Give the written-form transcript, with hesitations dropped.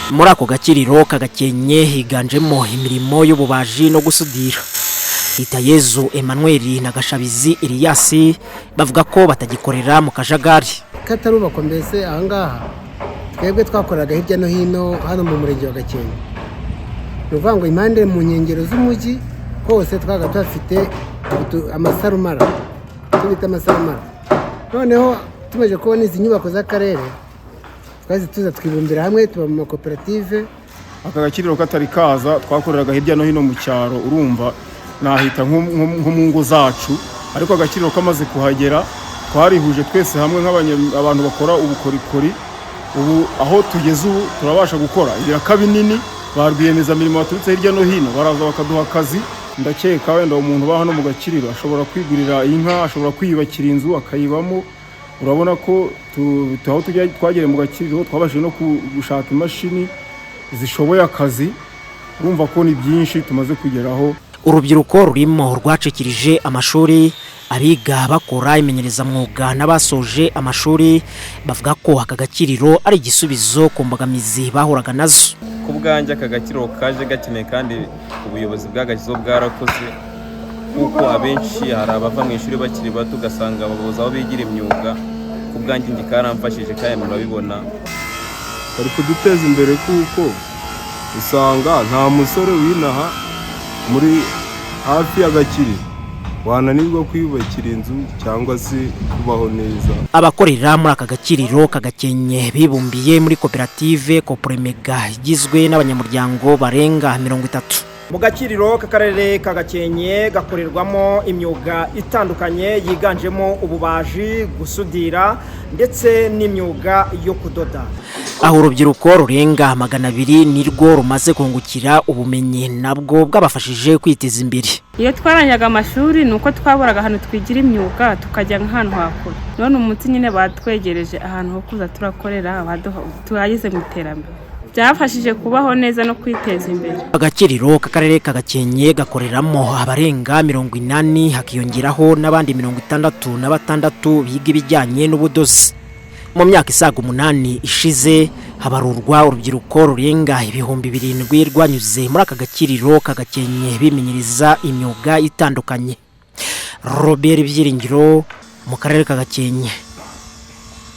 Muri ako gakiriro kagakenye higanjemo imirimo y'ububaji no gusudira. Hitayezu Emmanuel na Gashabizi Elias bavuga ko batagikorera mu kajagari. Katarubakwa mbese ahangaha, twebwe twakoraga hirya no hino hano mu murenge wa Gakenke. Ni ukuvuga ngo impande mu nkengero z'umujyi hose twabaga tuhafite amasarumara, icyo bita amasarumara. Noneho tumaze kubona izi nyubako z'akarere, twahise tuza twibumbira hamwe, tuba mu makoperative. Aka gakiriro katari kaza, twakoreraga hirya no hino mu cyaro, urumva nahita nko mu ngo zacu. Ariko agakiriro kamaze kuhagera, twarihuje twese hamwe nk'abantu bakora ubukorikori. Ubu aho tugeze ubu turabasha gukora ibiraka binini. Ba rwiyemezamirimo baturutse hirya no hino baraza bakaduha akazi. Ndakeka wenda umuntu uba hano mu gakiriro ashobora kwigurira inka, ashobora kwiyubakira inzu akayibamo. Urabona ko aho tujya twagere mu gakiriro, twabashije no gushaka imashini zishoboye akazi. Urumva ko ni byinshi tumaze kugeraho. Urubyiruko rurimo rwacikirije amashuri, abiga bakora imenyerezamwuga n'abasoje amashuri bavuga ko aka gakiriro ari igisubizo ku mbogamizi bahuraga nazo. Ku bwanjye, aka gakiriro kaje gakeneye, kandi ubuyobozi bwagashyizeho bwarakoze, kuko abenshi hari abava mu ishuri bakiri bato, ugasanga babuze aho bigira imyuga. Ku bwanjye njye karamfashije, kandi murabibona. Bari kuduteza imbere, kuko usanga nta musore winaha muri hafi y'agakiriro wananirwa kwiyubakira inzu cyangwa se kubaho neza. Abakorera muri aka gakiriro kagakenye bibumbiye muri koperative Kopremega igizwe n'abanyamuryango barenga 30. Mu gakiriro k'akarere ka Gakenke gakorerwamo imyuga itandukanye yiganjemo ububaji, gusudira ndetse n'imyuga yo kudoda. Aho urubyiruko rurenga 200 nirwo rumaze kungukira ubumenyi, nabwo bwabafashije kwiteza imbere. Iyo twarangizaga amashuri, ni uko twaburaga ahantu twigira imyuga, tukajya nk'ahantu hakure. None umunsi nyine batwegereje ahantu ho kuza turakorera, tuhageze mu iterambere, byafashije kubaho neza no kwiteza imbere. Agakiriro k'akarere ka Gakenke gakoreramo abarenga 80, hakiyongeraho n'abandi 66 biga ibijyanye n'ubudozi. Mu myaka isaga 8 ishize, habarurwa urubyiruko rurenga 7000 rwanyuze muri aka gakiriro ka Gakenke bimenyereza imyuga itandukanye. Robert Byiringiro mu karere ka Gakenke.